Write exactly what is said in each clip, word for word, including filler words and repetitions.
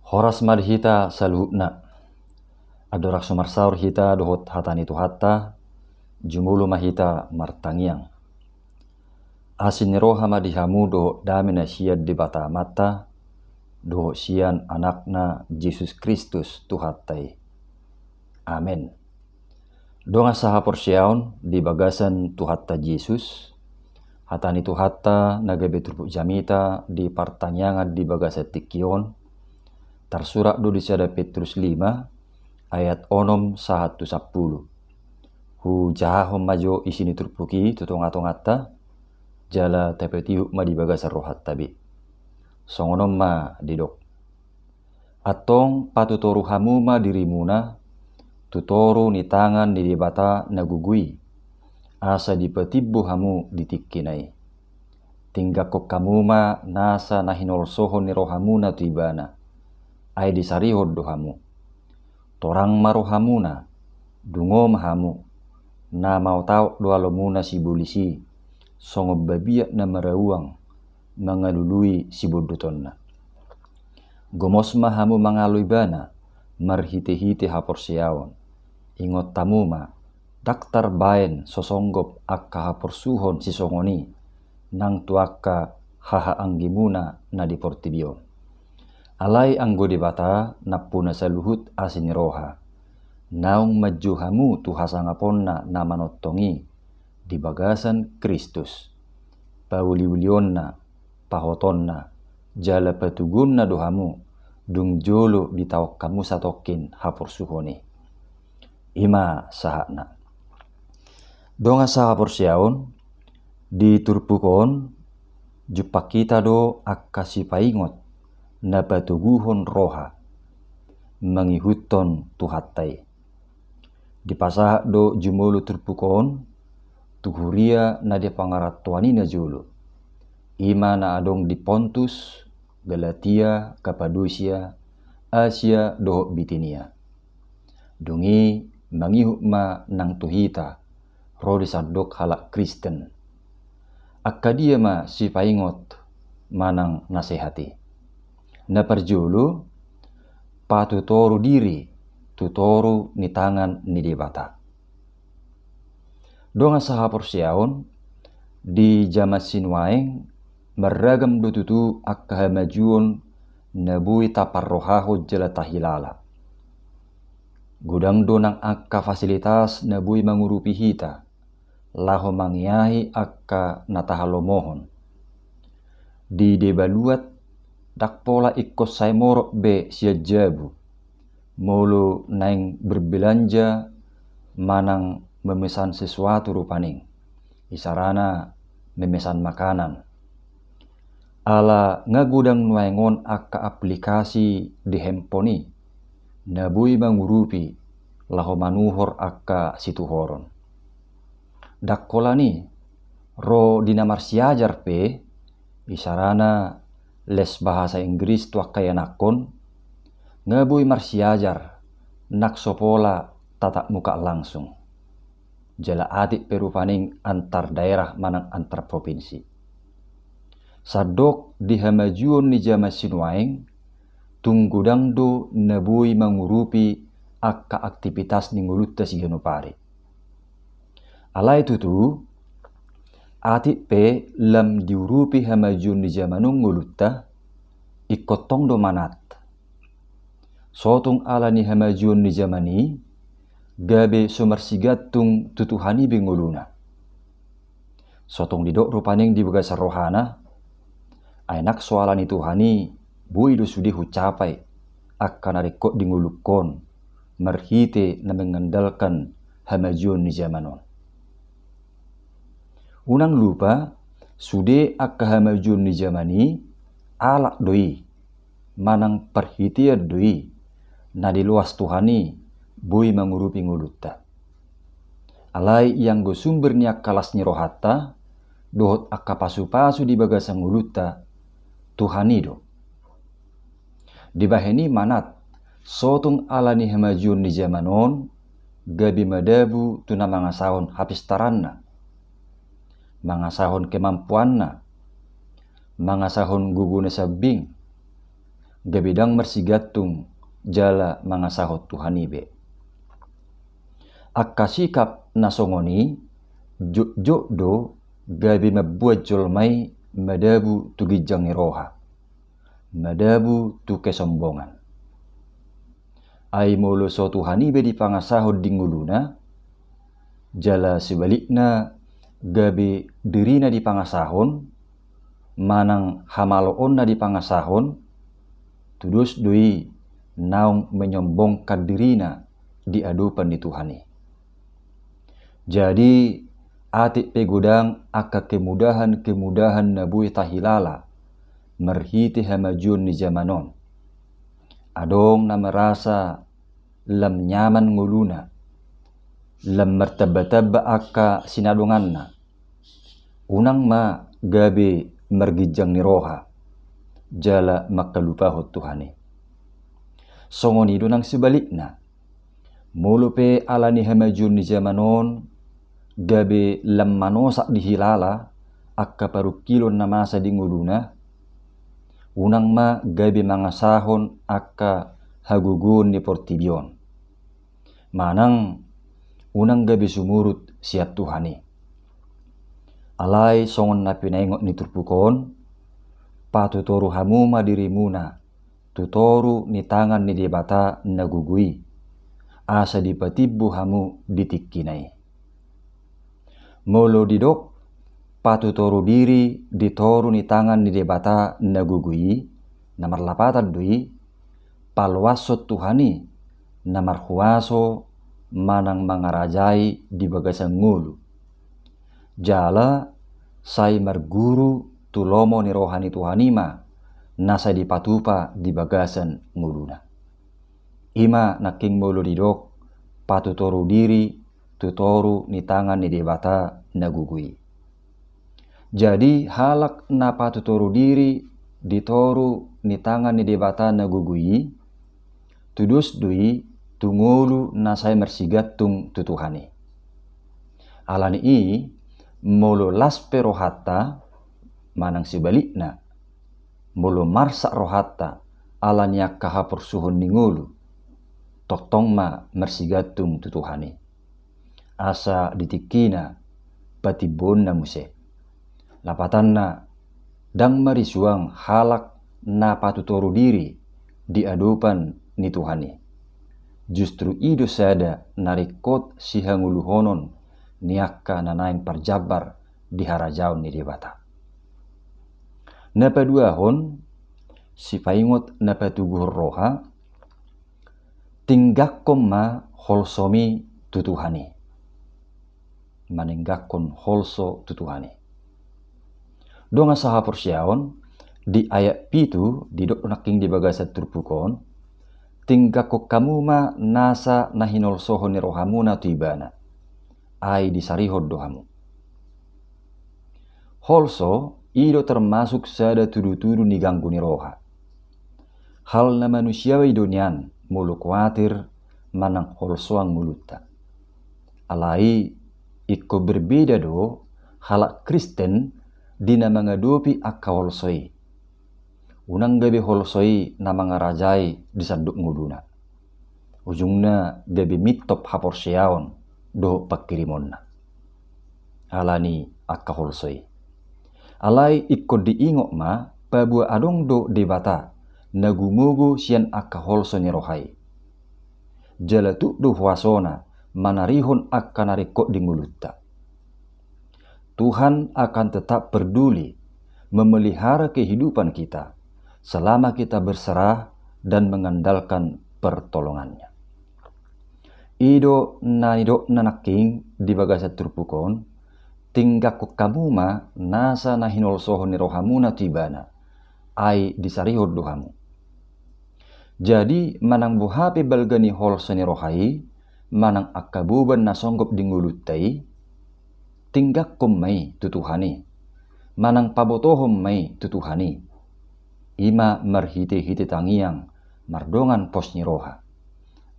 Horas ma di hita saluhutna. Andorang so marsaor hita dohot hata ni Tuhanta, jumolo ma hita martangiang. Asi ni roha ma di hamu dohot dame na sian Debata Amanta, dohot sian Anakna Jesus Kristus Tuhanta i. Amen. Dongan sahaporseaon di bagasan Tuhanta Jesus, hata ni Tuhanta na gabe turpuk jamita di partangiangan di bagasan tingki on, tarsurat do di sada Petrus lima, ayat onom sahat tu sampulu. Hujahahon ma jo isi ni turpuk i tu tonga-tonganta, jala tapatihuk ma di bagasan rohanta be. Songon on ma didok. Antong patutoru hamu ma dirimuna, tu toru ni tangan ni Debata na gogo i, asa dipatimbo hamu di tingkina i. Tinggakkon hamu ma nasa na hinolsohon ni rohamuna tu Ibana, ai disarihon do hamu. Torang ma rohamuna, dungo ma hamu, na maotaot do alomuna sibolis i, songon babiat na marauang, mangalului sibondutonna. Gomos ma hamu mangalo Ibana, marhite-hite haporseaon. Ingot hamu ma, ndang tarbaen so songgop angka haporsuhon sisongon i, nang tu angka hahaanggimuna na di portibi on. Alai anggo Debata nampuna saluhut asi ni roha, naung manjou hamu tu hasangaponna na manongtong i, di bagasan Kristus. Pauliulionna, pahotonna, jala patoguonna do hamu, dung jolo ditaon hamu satongkin haporsuhon i. I ma sahatna. Dongan sahaporseaon, di turpuk on, jumpang hita do angka sipaingot, na patoguhon roha, mangihuthon Tuhanta i. Dipasahat do jumolo turpuk on, tu huria na di pangarantoan i najolo. I ma na adong di Pontus, Galatia, Kapadosia, Asia dohot Bitinia. Dung i mangihut ma nang tu hita, ro di sandok halak Kristen. Angka dia ma sipaingot manang nasehat i. Na parjolo, patutoru diri, tu toru ni tangan ni Debata. Dongan sahaporseaon, di jaman sinuaeng, marragam do tutu angka hamajuon na boi taparrohahon jala tahilala. Godang do nang angka fasilitas na boi mangurupi hita, laho mangeahi angka na tahalomohon. Di deba luat, ndang pola ingkon sai morot be sian jabu. Molo naeng berbelanja manang memesan sesuatu rupani. Isarana memesan makanan. Ala nga godang nuaeng on angka aplikasi di handphone i, na boi mangurupi laho manuhor angka situhoron. Ndang holan i, ro di na marsiajar pe, isarana les bahasa Inggris tu angka ianakhon, nga boi marsiajar, nang so pola tatap muka langsung. Jala atik pe rupani antar daerah manang antar provinsi. Sandok di hamajuon ni jaman sinuaeng, tung godang do na boi mangurupi angka aktivitas ni ngolunta siganup ari. Alai tutu, atik pe lam diurupi hamajuon ni jaman on ngolunta, ingkon tong do manat. Sotung ala ni hamajuon ni jaman i, gabe so marsigantung tu Tuhan i be ngoluna. Sotung didok rupani di bagasan rohana, ai nang so ala ni Tuhan i, boi do sude hucapai angka na ringkot di ngolungkon, marhite na mengandalkan hamajuon ni jaman on. Unang lupa, sude angka hamajuon ni jaman i, alat do i, manang parhitean do i, na diloas Tuhan i, boi mangurupi ngolunta. Alai ianggo sumber ni angka las ni rohanta, dohot angka pasupasu di bagasan ngolunta, Tuhan i do. Dibahen i manat, sotung ala ni hamajuon ni jaman on, gabe madabu tu na mangasahon hapistaranna, mangasahon kemampuanna, mangasahon gogona sambing, gabe ndang marsigantung jala mangasahon Tuhan i be. Angka sikap na songon i jotjot do gabe mambuat jolma i madabu tu ginjang ni roha, madabu tu kesombongan. Ai molo so Tuhan i be dipangasahon di ngoluna, jala sebalikna gabe dirina dipangasahon, manang hamaloonna dipangasahon, tudos do i naung menyombongkan dirina di adopan ni Tuhan i. Jadi, atik pe godang angka kemudahan-kemudahan na boi tahilala marhite hamajuon ni jaman on. Adong na merasa lam nyaman ngoluna, lam martambatamba angka sinadonganna. Unang ma gabe marginjang ni roha jala mangkalupahon Tuhan i. Songon i do nang sebalikna. Molo pe ala ni hamajuon ni jaman on gabe lam manosak dihilala angka parungkilon na masa di ngoluna, unang ma gabe mangasahon angka hagogoon ni portibi on. Manang unang gabe sumurut sian Tuhan i. Alai songon na pinaingot ni turpuk on, patutoru hamu ma dirimuna tu toru ni tangan ni Debata na gogo i, asa dipatimbo hamu di tingkina i. Molo didok patutoru diri di toru ni tangan ni Debata na gogo i, na marlapatan do i, paloashon Tuhan i na marhuaso manang mangarajai di bagasan ngolu. Jala sai marguru tu lomo ni roha ni Tuhan i ma na sai dipatupa di bagasan ngoluna. I ma nangkin molo didok patutoru diri tu toru ni tangan ni Debata na gogo i. Jadi halak na patutoru diri di toru ni tangan ni Debata na gogo i, tudos do i tu ngolu na sai marsigantung tu Tuhan i. Ala ni i, molo las pe rohanta, manang sebalikna, molo marsak rohanta ala ni angka haporsuhon ni ngolu, tongtong ma marsigantung tu Tuhan i. Asa di tingkina patimboonna muse. Lapatanna, ndang marisuang halak na patutoru diri di adopan ni Tuhan i. Justru i do sada na ringkot sihangoluhonon ni angka na naeng parjambar di harajaon ni Debata. Na paduahon, sipaingot na patoguhon roha, tinggangkon ma holsomi tu Tuhan i. Maningganghon holso tu Tuhan i. Dongan sahaporseaon, di ayat pitu didok nangkin di bagasan turpuk on, tinggangkon hamu ma nasa na hinolsohon ni rohamuna tu Ibana, ai disarihon do hamu. Holso i do termasuk sada tudutudu ni ganggu ni roha. Hal na manusiawi do nian molo kuatir manang holsoan ngolunta. Alai ingkon berbeda do halak Kristen di na mangadopi angka holso i. Unang gabe holso i na mangarajai di sandok ngoluna. Ujungna gabe mintop haporseaon dohot pangkirimonna. Ala ni angka holso i. Alai ingkon diingot ma paboa adong do Debata na gumogo sian angka holso ni roha i. Jala tuk do huasona manarihon angka na ringkot di ngolunta. Tuhan akan tetap peduli memelihara kehidupan kita selama kita berserah dan mengandalkan pertolongan-Nya. I do na nidokna nangkin di bagasan turpuk on, tinggangkon hamu ma nasa na hinolsohon ni rohamuna tu Ibana, ai disarihon do hamu. Jadi manang boha pe balga ni holso ni roha i, manang angka boban na songgop di ngolunta i, tinggangkon ma i tu Tuhan i, manang pabotohon ma i tu Tuhan i. I ma marhitehite tangiang mardongan pos ni roha.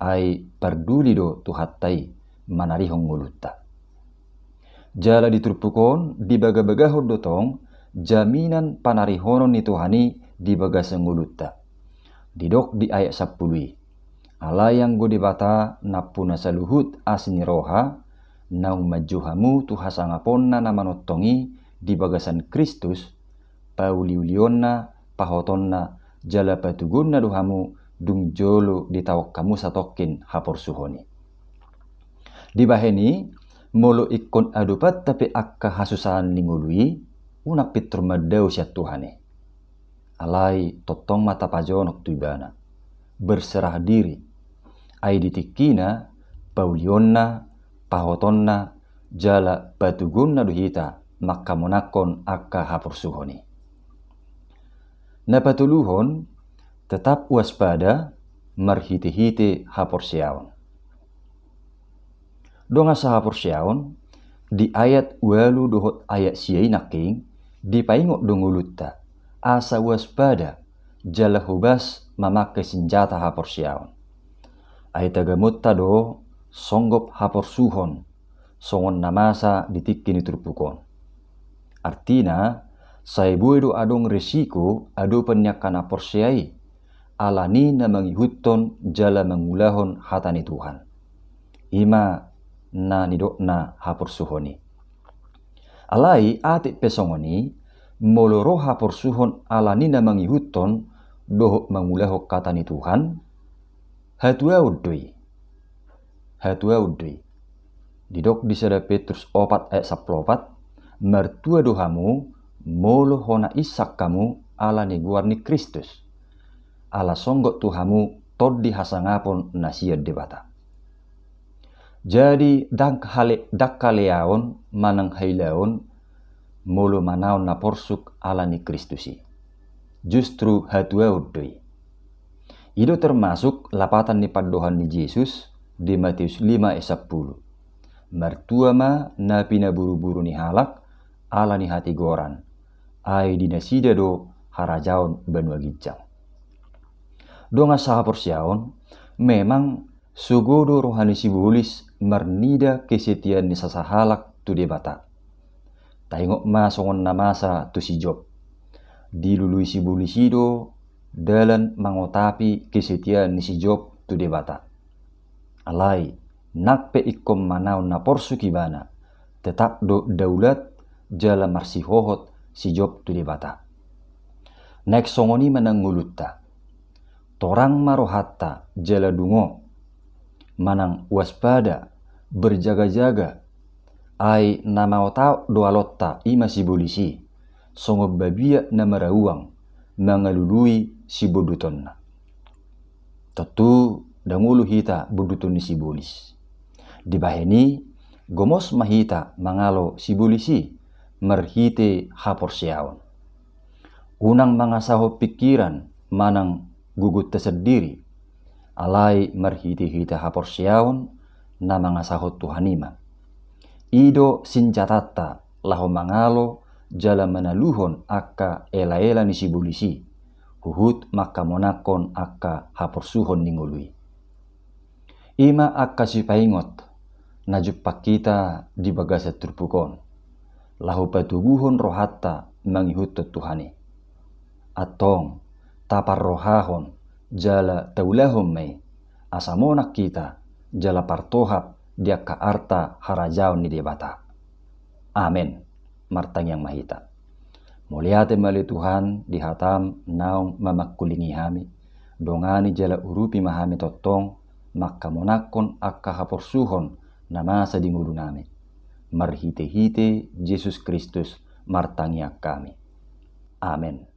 Ai parduli do Tuhanta i manarihon ngolunta. Jala di turpuk on dibagabagahon do tong jaminan panarihonon ni Tuhan i di bagasan ngolunta. Didok di ayat sampulu i: Alai anggo Debata nampuna saluhut asi ni roha, naung manjou hamu tu hasangaponna na manongtong i di bagasan Kristus, pauliulionna, pahotonna, jala patoguonna do hamu dung jolo ditaon hamu satongkin haporsuhon i. Dibahen i, molo ingkon adopanta pe angka hasusahan ni ngolu i, unang pintor mandao sian Tuhan i. Alai tongtong ma tapajonok tu Ibana, berserah diri. Ai di tingkina, paulionna, pahotonna, jala patoguonna do hita mangkamonangkon angka haporsuhon i. Na patoluhon, tetap waspada marhitehite haporseaon. Dongan sahaporseaon, di ayat ualu dohot ayat sia i nangkin, dipaingot do ngolunta asa waspada jala hobas mamangke sinjata haporseaon. Ai tagamonta do songgop haporsuhon songon na masa di tingki ni turpuk on. Artina, sai boi do adong resiko adopan ni angka na porsea i, ala ni na mangihuthon jala mangulahon hata ni Tuhan. I ma na nidokna haporsuhon i. Alai atik pe songon i, molo ro haporsuhon ala ni na mangihuthon dohot mangulahon hata ni Tuhan, hatuaon do i. Hatuaon do i. Didok di sada Petrus opat ayat sampulu opat: Martua do hamu, molo hona insak hamu ala ni goar ni Kristus, ala songgop tu hamu tondi hasangapon na sian Debata. Jadi, ndang hale-, ndang haleaon manang hailaon molo manaon na porsuk ala ni Kristus i. Justru hatuaon do i. I do termasuk lapatan ni pandohan ni Jesus di Matius lima ayat sampulu: Martua ma na pinaburuburu ni halak ala ni hatigoran, ai di nasida do harajaon banua ginjang. Dongan sahaporseaon, memang sogo do roha ni sibolis marnida kesetiaan ni sasahalak tu Debata. Taingot ma songon na masa tu si Job. Dilului sibolis i do dalan mangotapi kesetiaan ni si Job tu Debata. Alai, nang pe ingkon manaon na porsuk ibana, tetap do daulat jala marsihohot si Job tu Debata. Naeng songon i ma nang ngolunta. Torang ma rohanta jala dungo, manang waspada, berjaga-jaga, ai na maotaot do alonta i ma sibolis i, songon babiat na marauang mangalului sibondutonna. Tontu ndang olo hita bonduton ni sibolis. Dibahen i, gomos ma hita mangalo sibolis i marhite haporseaon. Unang mangasahon pingkiran manang gogonta sandiri, alai marhitehite haporseaon na mangasahon Tuhan i ma. I do sinjatanta laho mangalo jala manaluhon angka elaela ni sibolis i, huhut mangkamonangkon angka haporsuhon ni ngolu i. I ma angka sipaingot na jumpang hita di bagasan turpuk on, laho patoguhon rohanta mangihuthon Tuhan i. Antong, taparrohahon jala taulahon ma i, asa monang hita jala partohap di angka arta harajaon ni Debata. Amen. Martangiang ma hita. Mauliate ma ale Tuhan di hataM naung mamangkulingi hami. Dongani jala urupi ma hami tongtong mangkamonangkon angka haporsuhon na masa di ngolunami. Marhitehite Jesus Kristus martangiang hami. Amen.